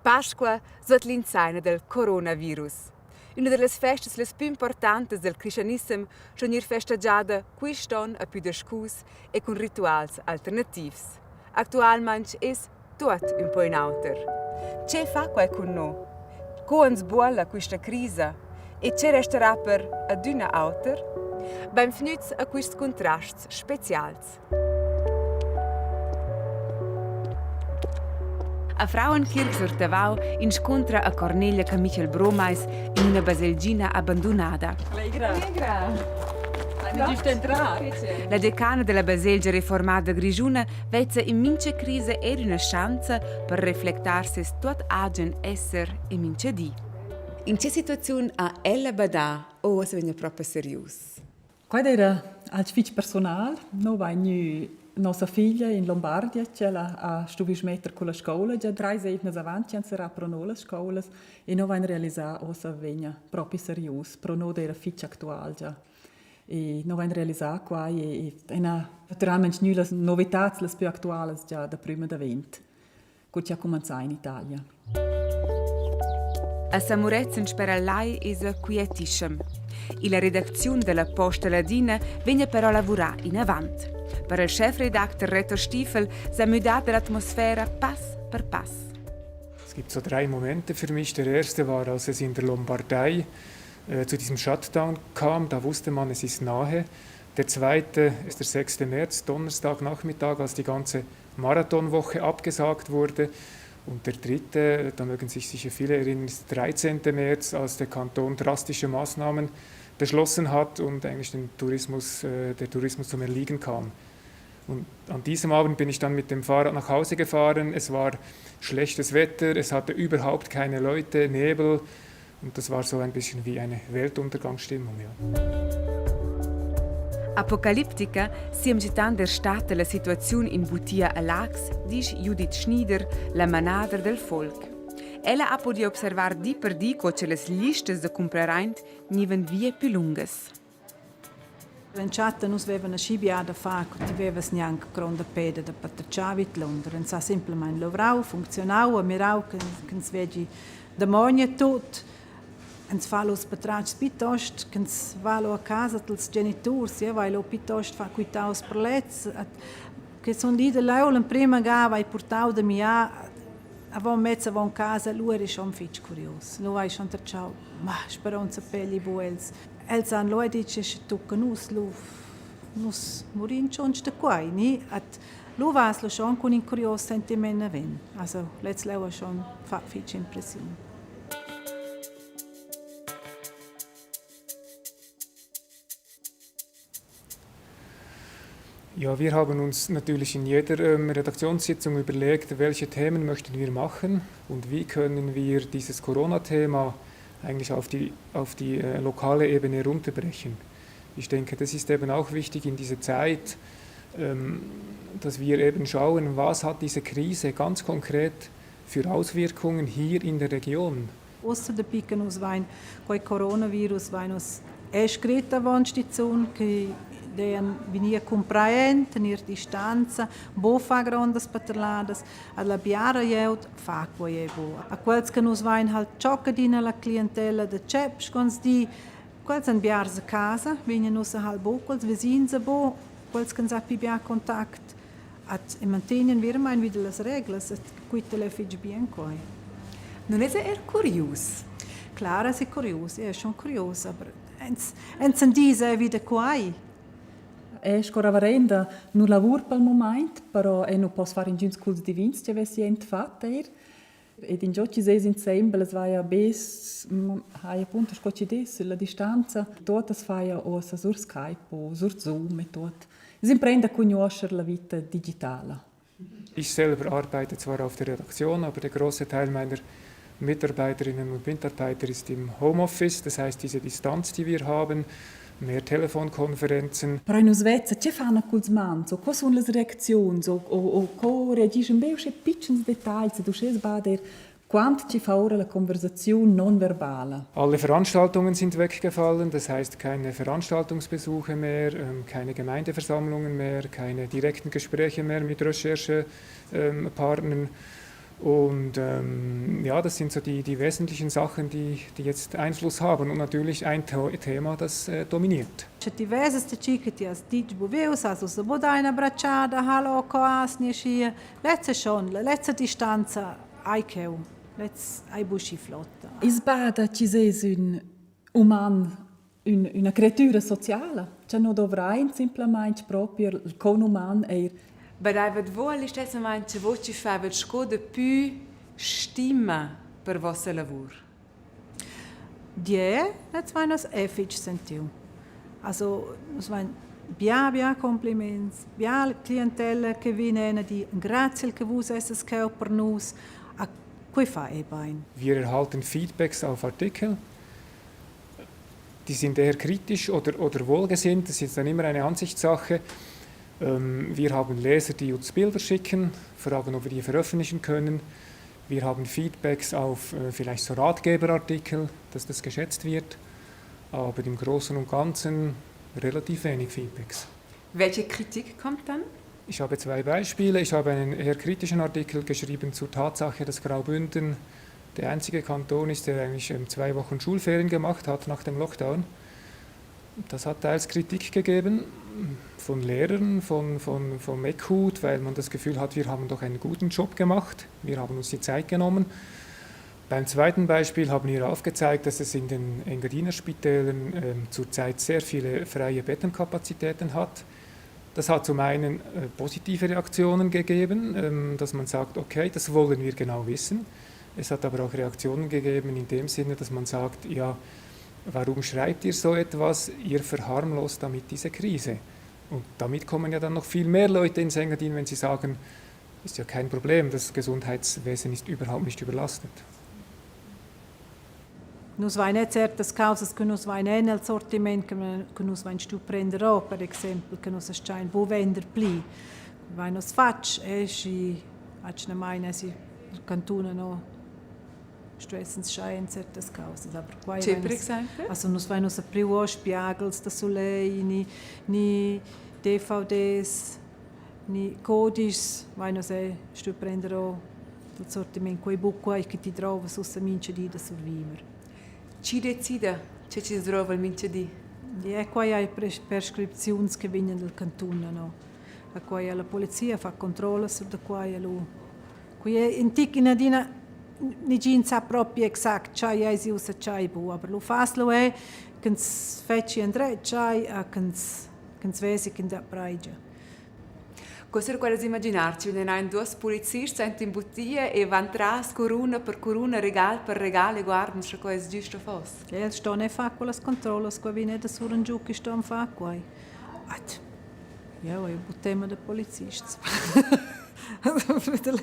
Pasqua suot l'insaina dal coronavirus. Üna da las festas las pü importantas dal cristianissem sto gnir festagiada quist on a pü dascus e cun rituals alternativs. Actualmaing es tuot ün po ün auter. Che fa quai cun no? Co ans buolla quista crisa? E che restarà per adüna auter? Bainvgnüts a quists cuntrasts specials. A Frauenkirch sur Tavau inscuntra a Cornelia Camichel Bromeis in üna baselgina abbandunada. Allegra. Allegra. Giust entrar. La decana della baselgia reformada grischuna vezza in mincha crisa eir üna schanza per reflectar ses tuot agen esser e mincha di. In che situaziun ha ella badà o uossa vegna propa serius? Quai d'eira alch fich persunal. No vain gnü nossa figlia in Lombardia ch'ella ha stuvü smetter culla scoula già trais eivnas avant chi han serrà pro no las scoulas e no vain realisà uossa vegna propi serius. Pro no d'eira fich actual già. E no vain realisà quai e e na natüralmaing gnü las novitats las plü actualas già da prüma davent, cur chi ha cumanzà in Italia. A San Murezzan sper al lai esa quietischem. Illa redacziun da la Posta Ladina vegna però lavurà inavant. Per il schefredacter Reto Stiefel s'ha müdada l'atmosfera pass per pass. Es gibt so drei Momente für mich. Der erste war, als es in der Lombardei zu diesem Shutdown kam. Da wusste man, es ist nahe. Der zweite ist der 6. März, Donnerstagnachmittag, als die ganze Marathonwoche abgesagt wurde. Und der dritte, da mögen sich sicher viele erinnern, ist der 13. März, als der Kanton drastische Maßnahmen beschlossen hat und eigentlich den Tourismus, der Tourismus zum Erliegen kam. Und an diesem Abend bin ich dann mit dem Fahrrad nach Hause gefahren. Es war schlechtes Wetter, es hatte überhaupt keine Leute, Nebel. Und das war so ein bisschen wie eine Weltuntergangsstimmung. Ja. Apocaliptica siemgitan der stata la situaziun in butia a Laax, disch Judith Schnider, la manader del Volk. Ella ha podiu observar di per di co che las listas da cumprar aint gnivan via più lungas. L'entschatta nus vevan aschi bia da far cu ti vevas gnanc gronda peda da patertgar vidlunder. Ins ha semplamein luvrau, funcziunau e mirau ch'ins vegi damogna tut. Ins fa lu patratgs plitost ch'ins va lu a casa dils geniturs, jeu vai lu plitost far quitaus per lezs. Che sun ida leu l'emprema ga vai purtau da mia avon mez avon casa, lu eri schon fetg curios. Lu hai schon tertgau, ma speronza pegli bu els. Els han lu detg sche tucca nus lu nus murin tschonch da quai ni at lu vas lu schon cun in curios sentiment naven. Also lez leu ha schon fatg fetg impressiun. Ja, wir haben uns natürlich in jeder Redaktionssitzung überlegt, welche Themen möchten wir machen und wie können wir dieses Corona-Thema eigentlich auf die lokale Ebene runterbrechen. Ich denke, das ist eben auch wichtig in dieser Zeit, dass wir eben schauen, was hat diese Krise ganz konkret für Auswirkungen hier in der Region. Ussa dapi che nus vein quei coronavirus vein nus è scret avon stizun che dean vegnir cumpraen, tenir distanza, bo far grondas paterladas, alla biara glieud fa quei ei bo. A quels che nus vein halt tschocca adina la clientella da tschep, sco di, quels han biars a casa, vegnan ussa halt bo quels vesins a bo, quels che han pli bia contact at e mantegnan veramaing vi da las reglas et quita l'è fich bien quai. Nun es er curius? Clara es curius, è schon curius, aber ens ens andisa vi da quai. È sco reverenda nu lavur pel mumaint, però eu nu poss far ingüns cults divins che vess jent fat eir. Ed ingio chi s'es insembel as vaja be hai appunto sco chi dess la distanza. Tuot as faja uossa sur Skype o sur Zoom e tuot. Es imprenda a cugnuoscher la vita digitala. Ich selber arbeite zwar auf der Redaktion, aber der große Teil meiner Mitarbeiterinnen und Mitarbeiter ist im Homeoffice, das heißt diese Distanz, die wir haben, mehr Telefonkonferenzen. Però nus vezza che fan culs mans o co sun las reacziuns o, o, o co reagischan be uschè pitschens detagls ed uschè sbader quant chi fa ora la conversaziun non verbala. Alle Veranstaltungen sind weggefallen, das heißt keine Veranstaltungsbesuche mehr, keine Gemeindeversammlungen mehr, keine direkten Gespräche mehr mit Recherchepartnern. Und ähm, ja, das sind so die, die wesentlichen Sachen, die, die jetzt Einfluss haben und natürlich ein Thema, das äh, dominiert. Sche ti vesas tgi che ti has ditg buviu, sas ussa buca ina bratschada, hallo, co has ni aschia. Lezza schon, lezza distanza ei cheu, lez ei buc schi flotta. I's bada chi s'es ün uman, ün üna creatüra sociala, cha no dovrain simplamaing propi il conuman eir. Badaivat vo listessamaing che vo chi faivat sco dapü stima per vossa lavur? Gie, lez vein nus è fetg sentiu. Also nus vein bia bia compliments, bia clientella che vegn en a dir graziel che vus esses cheu per nus. A quei fa eh bein. Wir erhalten Feedbacks auf Artikel. Die sind eher kritisch oder, oder wohlgesinnt. Das ist dann immer eine Ansichtssache. Ähm, wir haben Leser, die uns Bilder schicken, fragen, ob wir die veröffentlichen können. Wir haben Feedbacks auf äh, vielleicht so Ratgeberartikel, dass das geschätzt wird. Aber im Großen und Ganzen relativ wenig Feedbacks. Welche Kritik kommt dann? Ich habe zwei Beispiele. Ich habe einen eher kritischen Artikel geschrieben zur Tatsache, dass Graubünden der einzige Kanton ist, der eigentlich ähm, zwei Wochen Schulferien gemacht hat nach dem Lockdown. Das hat teils Kritik gegeben von Lehrern, von, von, vom Eckhut, weil man das Gefühl hat, wir haben doch einen guten Job gemacht, wir haben uns die Zeit genommen. Beim zweiten Beispiel haben wir aufgezeigt, dass es in den Engadiner Spitälern äh, zurzeit sehr viele freie Bettenkapazitäten hat. Das hat zum einen äh, positive Reaktionen gegeben, ähm, dass man sagt, okay, das wollen wir genau wissen. Es hat aber auch Reaktionen gegeben in dem Sinne, dass man sagt, ja, warum schreibt ihr so etwas? Ihr verharmlost damit diese Krise. Und damit kommen ja dann noch viel mehr Leute ins Engadin, wenn sie sagen, ist ja kein Problem, das Gesundheitswesen ist überhaupt nicht überlastet. Nus vein è certas causas che nus vein en el sortiment che nus vein stuiu prender ora, per exempel che nus astgein buc vender pli. Vein nus fatg e schi atgnamein èsi il cantun ano stuessens schar en certas causas. Aber quei Tge per exempel? Also nus vein ussa priu ora spiagels da sulegl ni, ni DVDs ni codischs, vein nus è stuiu prender ora dal sortiment quei buc quei che ti drovas ussa mintga di da surviver. Chi decida che chi's drova il mincha di? Ja, quai hai prescripziuns che vegnan dal cantun no. A quai la polizia fa controllas sur da quai e lu quei è in tic in adina nigin sa propi exact tgei eisi ussa tgei bu, aber lu fas lu è ch'ins fetschi endretg tgei a ch'ins ch'ins vesi ch'in dat breigia. Co s'era imaginar chi vegnan aint duos pulizists aint in butia e van tras curuna per curuna, regal per regal e guardan scha quai es güst o fos? Els ston er far quellas controllas, qua vegn da sur en giu che ston far quai. At, jau hai bu tema da polizists.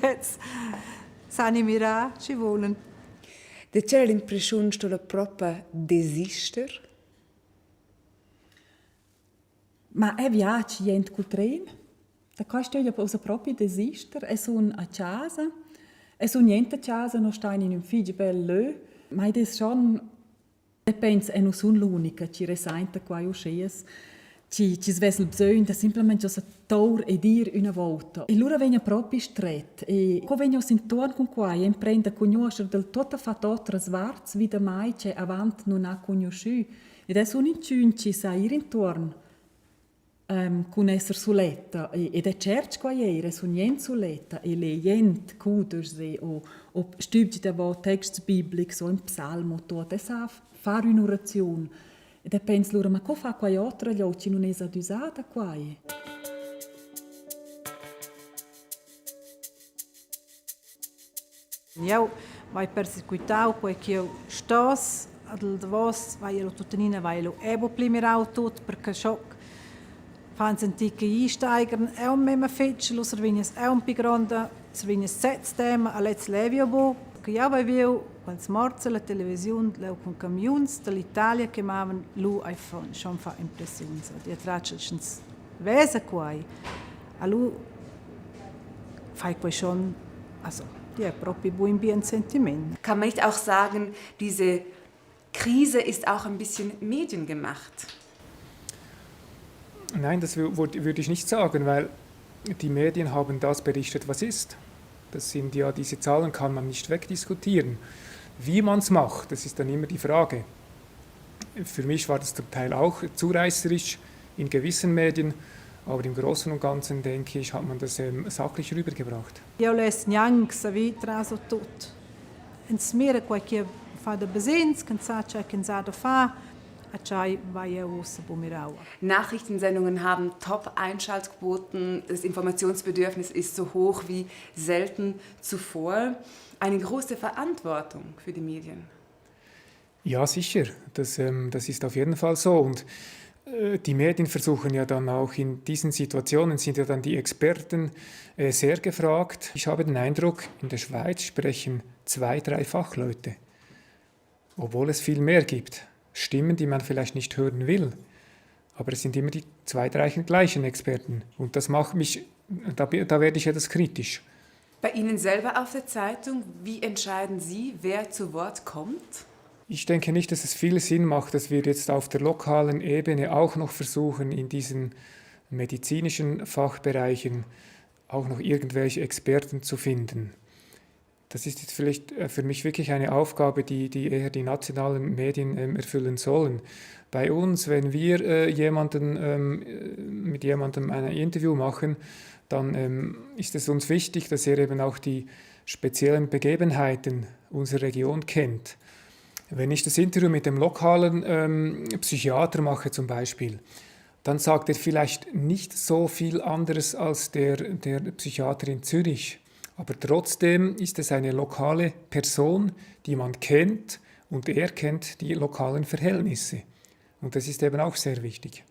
Lez sani mirar, schi volen. De c'era l'impreschiun sto la propa desister? Ma eu viagi jent cul tren. Da qua stöglia ussa propi desister. Eu sun a chasa. Eu sun jent a chasa, no stain in ün fich bel lö. Ma id es schon eu pens, eu nu sun l'unica chi resainta quai uscheas, chi chi's vess il bsögn da simplamaing uossa tour ed ir üna vouta. E lura vegna propi stret e co vegn uossa intuorn cun quai? Emprend a cugnuoscher del tuottafat otras varts vi da mai che avant nun ha cugnuschü. Ed es un inchün chi sa ir intuorn cun esser suletta ed è tschert quai eir, es un jent suletta e lejend cudeschs e o o stübgi davo texts biblics o ün psalm o tuot e sa far ün'uraziun. Ed eu pens lura, ma co fa quai otra glieud chi nun es adüsada a quai? Jau vai persequitau quei ch'jeu stos ad il davos vai lu tuttenina vai lu era buc pli mirau tut perché schoc fan sentir che einsteigen è un memma fetg, lu survegnas è un pi gronda, survegnas sez tema, a lez levi jeu buc. Che jau vai viu quels morts alla televisiun leu cun camiuns dall'Italia che mavan lu ei schon fa impressiun. Io tratg sch'ins vesa quai, a lu fai quei schon, also ja, propi bu in bien sentiment. Kann man nicht auch sagen, diese Krise ist auch ein bisschen mediengemacht? Nein, das würde ich nicht sagen, weil die Medien haben das berichtet, was ist. Das sind ja, diese Zahlen kann man nicht wegdiskutieren. Wie man es macht, das ist dann immer die Frage. Für mich war das zum Teil auch zureißerisch in gewissen Medien, aber im Großen und Ganzen, denke ich, hat man das ähm, sachlich rübergebracht. Jeu less gnanc saver traso tut. Ins mira quei che fa da basegns, ch'ins sa tgei ch'ins ha da far, a tgei vai jeu ussa bu mirau. Nachrichtensendungen haben Top-Einschaltquoten. Das Informationsbedürfnis ist so hoch wie selten zuvor. Eine große Verantwortung für die Medien. Ja, sicher. Das, ähm, das ist auf jeden Fall so. Und äh, die Medien versuchen ja dann auch in diesen Situationen, sind ja dann die Experten äh, sehr gefragt. Ich habe den Eindruck, in der Schweiz sprechen zwei, drei Fachleute, obwohl es viel mehr gibt. Stimmen, die man vielleicht nicht hören will. Aber es sind immer die zwei, drei gleichen Experten. Und das macht mich, da, da werde ich etwas kritisch. Bei Ihnen selber auf der Zeitung, wie entscheiden Sie, wer zu Wort kommt? Ich denke nicht, dass es viel Sinn macht, dass wir jetzt auf der lokalen Ebene auch noch versuchen, in diesen medizinischen Fachbereichen auch noch irgendwelche Experten zu finden. Das ist jetzt vielleicht äh, für mich wirklich eine Aufgabe, die, die eher die nationalen Medien ähm, erfüllen sollen. Bei uns, wenn wir äh, jemanden, ähm, äh, mit jemandem ein Interview machen, dann ähm, ist es uns wichtig, dass er eben auch die speziellen Begebenheiten unserer Region kennt. Wenn ich das Interview mit dem lokalen ähm, Psychiater mache zum Beispiel, dann sagt er vielleicht nicht so viel anderes als der, der Psychiater in Zürich. Aber trotzdem ist es eine lokale Person, die man kennt und er kennt die lokalen Verhältnisse. Und das ist eben auch sehr wichtig.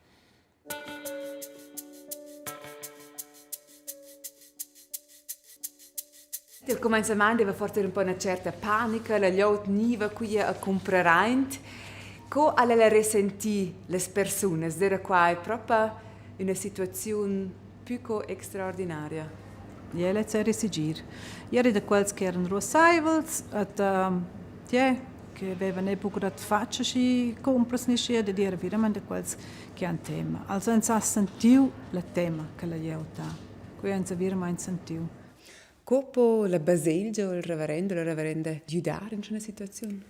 Il cumenzament deva forse un po' una certa panica, la glieud gniva qui a cumprar aint. Co al ella resentì las persunas? D'eira quai propa üna situaziun pü co extraordinaria? Ja, lez era segir. Eri da quels che eran ruasseivels ed yeah, che vevan er buca dat fatg aschi cumpras ni aschia, dad era verament da quels che han tema. Also ins ha sentiu la tema che la glieud ha. Quei ins ha veramein sentiu. Co po la baselgia o il reverend o la reverenda güdar in üna situaziun?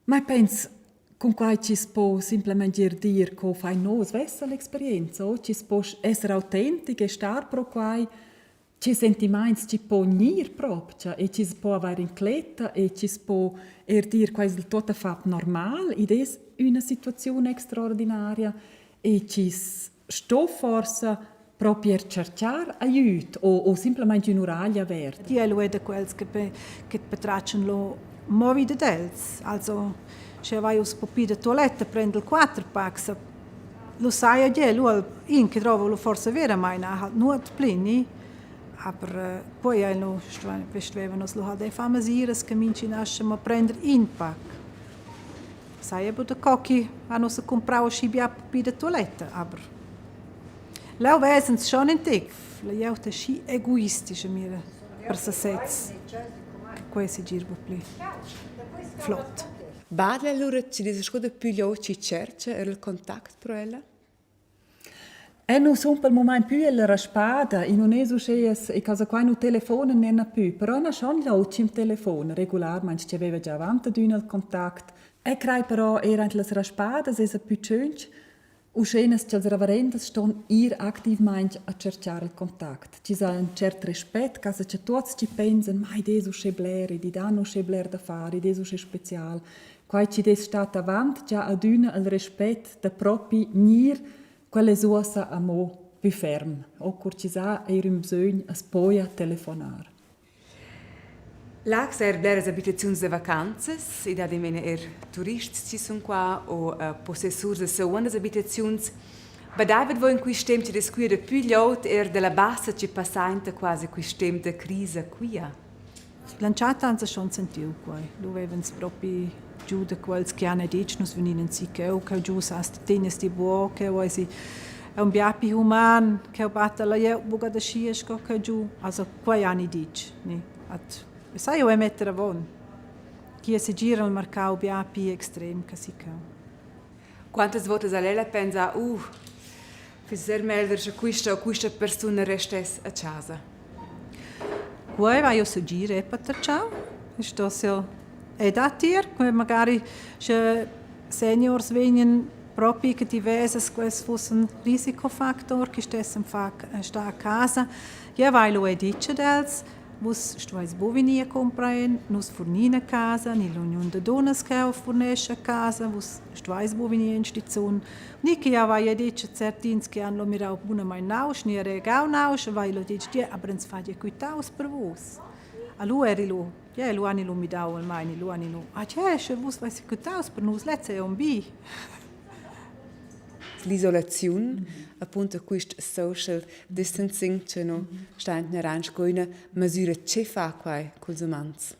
Ma pens cun quai chi's po simplamaing eir dir co fain nus svessa l'experienza o chi's po esser autentic e star pro quai che sentimaints chi po gnir propcha e chi's po avair incletta e chi's po eir dir quai es del tuottafat normal. Id es üna situaziun extraordinaria e chi's sto forsa propi er tscherchar aiüt o, o simplamaing ün'uraglia averta. Ti è da quels che, che patratgan lo mo vi dad els. Also, sche vai uss propi da toiletta, prende il quatter pacs, lo sai ja, lu in che trova lu forse veramain ha halt nuot pli, ni? Aber äh, poi ei lu stuevan nus lu halt e far mesiras che minchi nasce mo prender in pac. Sai aber da co chi ha nus cumprau aschi bia pupi da tualetta, aber leu vesens schon in tec. La glieud è schi egoistischa mira per sesez che quei segir buc pli flot. Badla allura chi dess sco daplü glieud chi tschercha er il contact pro ella? Eu nu sun pel mumaint pü illa raspada, i nun es uschè e causa quai nu telefonan neir pü, però na schon glieud chi'm telefona regularmaing, chi aveva già avant adüna il contact. Eu craj però eir aint las raspadas esa pü tschönch, uschenas cha'ls reverendas ston ir activmaing a tscherchar il contact. Chi s'ha ün tschert respet, causa cha tuots chi pensan: «Ma id es uschè bler, ed id han uschè bler da far, id es uschè special.» Quai chi'd es stat avant già adüna il respet da propi gnir, quel es uossa amo pü ferm. O cur chi s'ha eir ün bsögn, as poja telefonar. Laax ha eir bleras abitaziuns da vacanzas. I dà dimena eir turists chi sun qua o possessurs da seguondas abitaziuns. Badaivat vo in quist temp chi'd es quia dapü glieud eir da la bassa chi passainta quasi quist temp da crisa quia? L'entschatta han se schon sentiu quei. Lu vevans propi giu da quels che han detg nus vegnin si cheu, cheu giu sas tegnas ti buc, cheu eisi è un bia pli human, cheu batta la glieud buca da schi sco cheu giu. Also quei han i ditg, ni. At sai jeu metter avon. Chi è segir al marcau bia pli extrem che si cheu. Quantas votas ha ella pensà, uh, füss er meglder sche quista o quista persuna restess a chasa? Quei vai ussa gir e patertgau. Sto sil e datier, come magari sche seniors vegnan propi che ti vesas quels fussen Risikofaktor che stessen far sta a casa. Jeu vai lu ei ditg ad els, Vus stueis buc vegnir a cumprar en, nus furnin a casa, ni l'uniun da dunnas cheu furnescha a casa, vus stueis buc vegnir en stizun. Ni che jeu vai ditg a certins che han lu mirau bunamein nausch ni regau nausch, vai lu ditg, gie, aber ins fa gie quitaus per vus. A lu eri lu, gie, lu han lu midau il meini, lu han lu, ah gie, sche vus veis quitaus per nus, lez ei aunc bi. L'isolaziun, appunto quist social distancing che nu sta gnarà sco üna masüra che fa quai culs umans.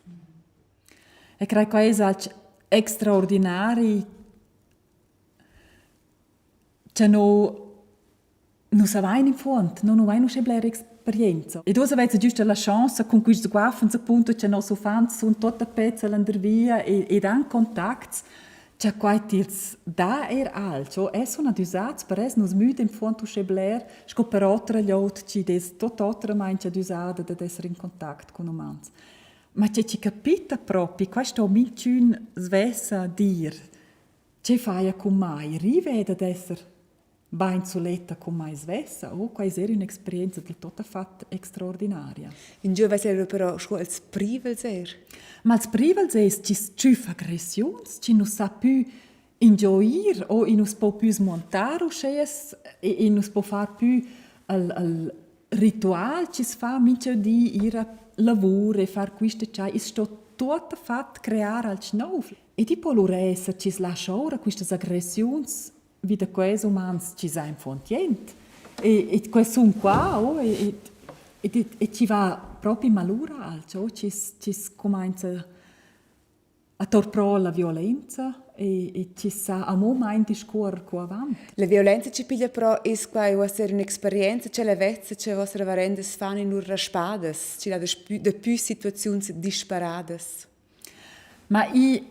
E crei quai es alch extraordinari cha no nu savain in fuond, no nu vain uschè blera experienza. Ed uossa vezza güsta la chance cun quists guaffens appunto cha noss uffants sun tuot a pezza landervia ed han contacts cha quai tils dà eir alch. O es sun adüsats per es nu's müda in fuond uschè bler sco per otra glieud chi'd es tuot otramaing adüsada dad esser in contact cun umans. Ma che chi capita propi, quai sto minchün svessa dir. Che faja cun mai? Riva dad esser bain suletta cun mai svessa, oh, quai es eir ün'experienza del tuottafat extraordinaria. Ingio vess el però sco els privels eir? Ma els privels es chi's tschüf agressiuns, chi nu sa pü ingio ir o i nu's po pü smuontar uschè es e i nu's po far pü al al ritual chi's fa mincha di, ir a lavur e far quist e tschai. I's sto tuottafat crear alch nouv. E ti po lura esser chi's lascha oura quistas agressiuns vi da quels umans chi s'ha in jent. E quels sun qua, oh, e, e, e chi va propi malura alch, oh, chi's chi's cumainza a tor pro la violenza e, e chi sa amo main discuorrer co avant. La violenza chi piglia però es quai uossa ün'experienza ch'ella vezza che voss reverendas fan in lur raspadas, chi dà daplü situaziuns disparadas. Ma i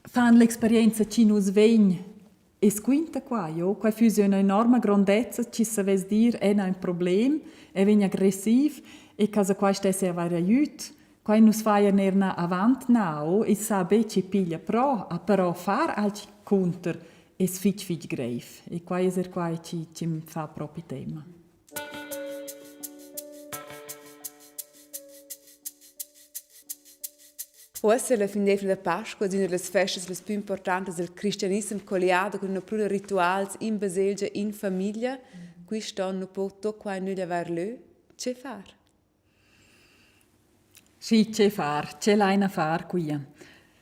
fan l'experienza chi nu's vegn e squinta qua, jo. Quai füss üna enorma grondezza chi savess dir, eu n'ha ün problem, eu vegn agressiv e casa quai stess eir avair aiüt. Quai nu's faja neir na avant na, o i's sa be chi piglia pro, a però far alch cunter es fich fich greiv e quai es eir quai chi chi'm fa propi temma. Uossa la fin d'eivna da Pasqua es üna da las festas las pü importantas dal cristianissem colliada cun üna pruna rituals in baselgia, in famiglia. Quist on nu po tuot quai nüglia avair lö. Che far? Schi, che far? Che laina far quia?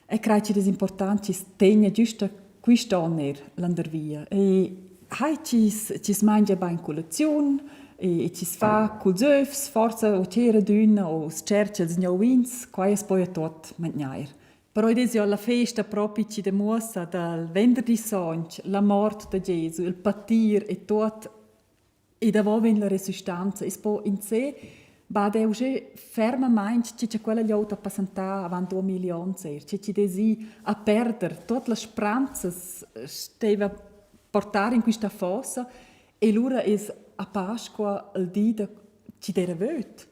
Eu craj chi'd es important chi's tegna güsta quist on eir landervia e hai chi's chi's mangia bain culaziun e chi's fa culs övs, forsa o tschera d'üna o s-chercha ils gnouvins, quai as poja tuot mantgnair. Però id es jo la festa propi chi demuossa dal venderdi sonch, la mort da Gesu, il patir e tuot E davo vegn la resüstanza. I's po insè bada uschè fermamaing chi cha quella glieud ha passantà avant duamilli ons eir, che chi'd es i a perder tuot las spranzas steva portar in quista fossa e lura es a Pasqua il di da chi d'eira vöd.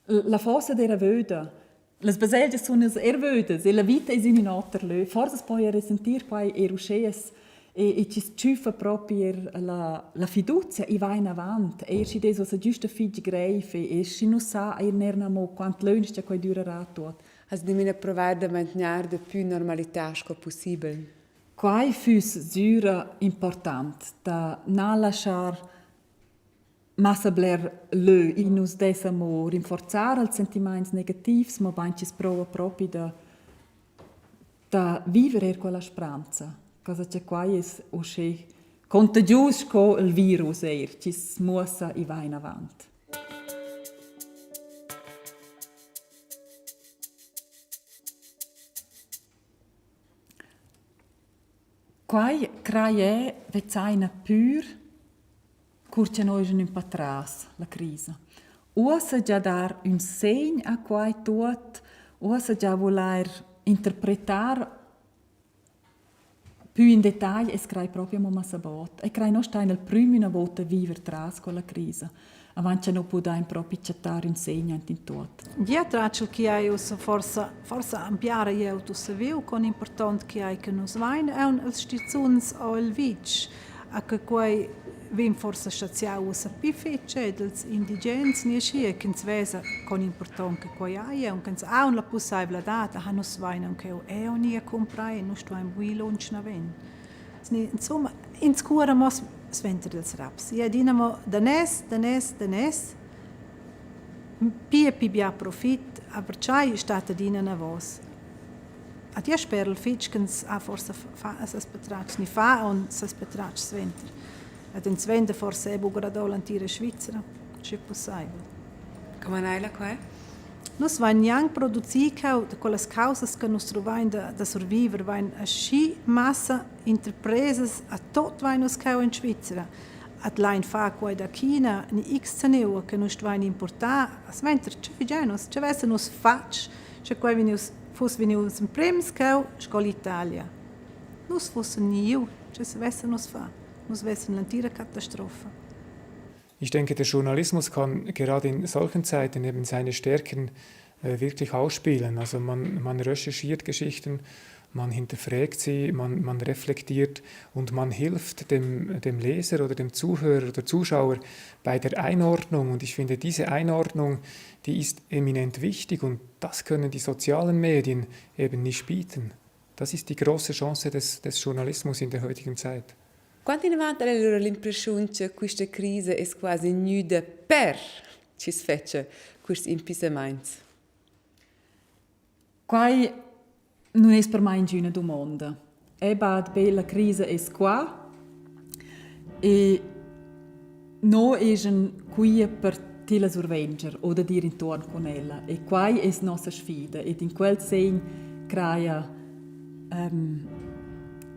La fossa d'eira vöda. Las baselgias sun eir vödas e la vita es in ün oter lö. Forsa as poja resentir quai eir uscheas e e chi's tschüffa propi eir la la fiduzia, i va inavant, eir schi'd es uossa güsta fich greiv e e schi nu sa eir neir amo quant lönch cha quai dürarà tuot. Has dimena provar da mantgnair dapü normalità sco pussibel? Quai füss sgüra important da na laschar Massa bler lö. I nu's dess amo rinforzar als sentimaints negativs, mobain chi's prouva propi da da viver eir quella spranza. Cosa cha quai es uschè contagius sco il virus eir, chi's muossa i va inavant. Quai craj eu vezzaina pür cur cha noi eschan ün pa tras la crisa. Uossa già dar ün segn a quai tuot, uossa già vulair interpretar pü in detagl es craj propi amo massa bod. Eu craj no stain il prüm üna vouta viver tras quella crisa. Avant cha no pudain propi chattar ün segn aint in tuot. Gia tratschel chi hai ussa forsa forsa ampiara jeu tu saviu con important che hai che nus vain aunc els stizuns o el vitg a che quei vegn forsa schaziau ussa pli fetg ed els indigens ni aschia ch'ins vesa con important che quei ei aunc ch'ins ha aunc la pusseivladad aha nus vein aunc cheu eu ni a cumprar e nus stuein buir lunsch naven. Insomma, ins cuora mo suenter ils raps. I adina mo daners, daners, daners. Pi e pi bia profit, aber tschai stat adina anavos. Ad jeu sperel fetg ch'ins ha forsa fa ses patratgs ni fa aunc ses patratgs suenter. Ed ins venda forsa era buca dado l'entira Svizra, sche pusseivel. Come naila quai? Nus vain gnanc produci cheu da quellas caussas che nus truvain da, da surviver, vain aschi massa interpresas a tot vain nus cheu in Svizra. At lain far quai da China ni X zaneua che nus stuein importar, suenter che figein nus, che vessen nus fatg, sche quei vegnius, fuss vegnius emprems cheu sco l'Italia. Nus fussen niu, che vessen nus far? Nus vessen l'entira catastrofa. Ich denke, der Journalismus kann gerade in solchen Zeiten eben seine Stärken wirklich ausspielen. Also man recherchiert Geschichten, man hinterfragt sie, man reflektiert und man hilft dem Leser oder dem Zuhörer oder Zuschauer bei der Einordnung. Und ich finde, diese Einordnung, die ist eminent wichtig und das können die sozialen Medien eben nicht bieten. Das ist die große Chance des Journalismus in der heutigen Zeit. Quant inavant ha lura l'impreschiun cha quista crisa es quasi gnüda per chi's fetscha quists impissamaints? Quai nun es per mai ingüna dumonda. Eu bad be la crisa es qua e no eschan quia per tilla survendscher o dad ir intuorn cun ella. E quai es nossa sfida ed in quel sen craja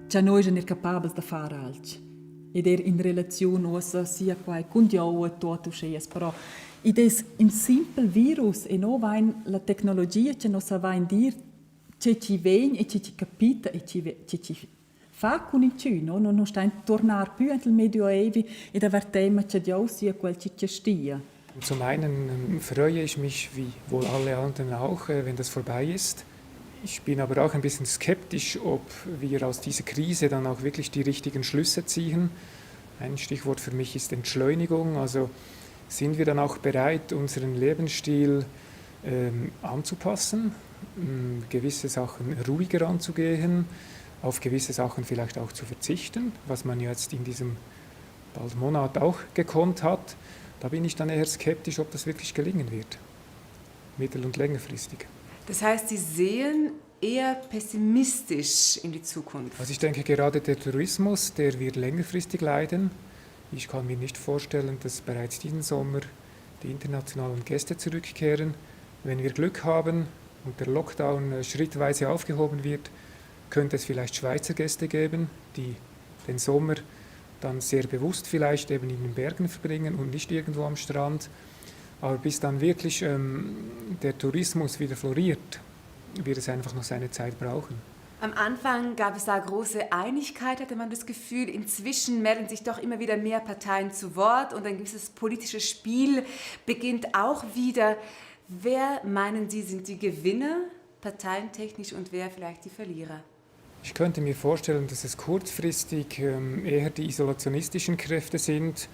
cha noi eschan eir capabels da far alch ed eir in relaziun uossa sia quai cun Dieu e tuot uscheas. Però id es ün simpel virus e no vain la tecnologia cha no savain dir che chi vegn e che chi capita e che chi fa cun inchün, no? No nu stain tuornar pü aint il medioevi ed avair tema cha Dieu sia quel chi chastia. Zum einen freue ich mich, wie wohl alle anderen auch, wenn das vorbei ist. Ich bin aber auch ein bisschen skeptisch, ob wir aus dieser Krise dann auch wirklich die richtigen Schlüsse ziehen. Ein Stichwort für mich ist Entschleunigung. Also sind wir dann auch bereit, unseren Lebensstil anzupassen, gewisse Sachen ruhiger anzugehen, auf gewisse Sachen vielleicht auch zu verzichten, was man jetzt in diesem bald Monat auch gekonnt hat. Da bin ich dann eher skeptisch, ob das wirklich gelingen wird, mittel- und längerfristig. Das heißt, Sie sehen eher pessimistisch in die Zukunft. Also ich denke gerade der Tourismus, der wird längerfristig leiden. Ich kann mir nicht vorstellen, dass bereits diesen Sommer die internationalen Gäste zurückkehren. Wenn wir Glück haben und der Lockdown schrittweise aufgehoben wird, könnte es vielleicht Schweizer Gäste geben, die den Sommer dann sehr bewusst vielleicht eben in den Bergen verbringen und nicht irgendwo am Strand. Aber bis dann wirklich der Tourismus wieder floriert, wird es einfach noch seine Zeit brauchen. Am Anfang gab es da große Einigkeit, hatte man das Gefühl. Inzwischen melden sich doch immer wieder mehr Parteien zu Wort und ein gewisses politisches Spiel beginnt auch wieder. Wer, meinen Sie, sind die Gewinner parteientechnisch und wer vielleicht die Verlierer? Ich könnte mir vorstellen, dass es kurzfristig eher die isolationistischen Kräfte sind,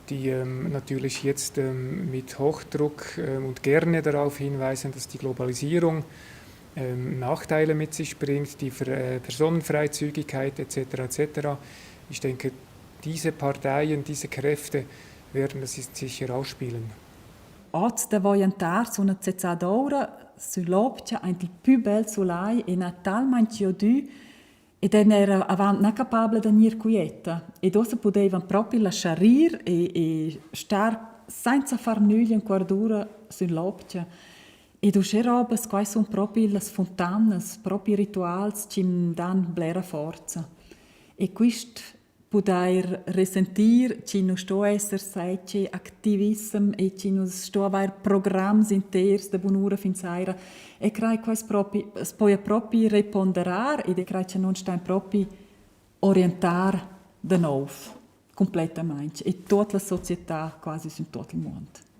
die natürlich jetzt mit Hochdruck und gerne darauf hinweisen, dass die Globalisierung Nachteile mit sich bringt, die Personenfreizügigkeit etc. etc. Ich denke, diese Parteien, diese Kräfte werden das sicher ausspielen. Hoz davo jantar suna sezzada oura sün l'opcha aint il pü bel sulai e n'ha talmaing giodü ed eu n'eira avant na capabla da gnir quieta. Ed uossa pudaivan propi laschar ir e star sainza far nüglia ün quart d'ura sün l'opcha. Ed uschè robas, quai sun propi las funtanas, propi rituals chi'm dan blera forza. E quist pudair resentir chi nu sto esser sai che activissem e chi nu sto avair programs inters da bunura fin saira. E craj quai propi as poja propi reponderar ed e craj cha non stain propi orientar da nouv. Completamaing e tuot la società quasi sün tuot il muond.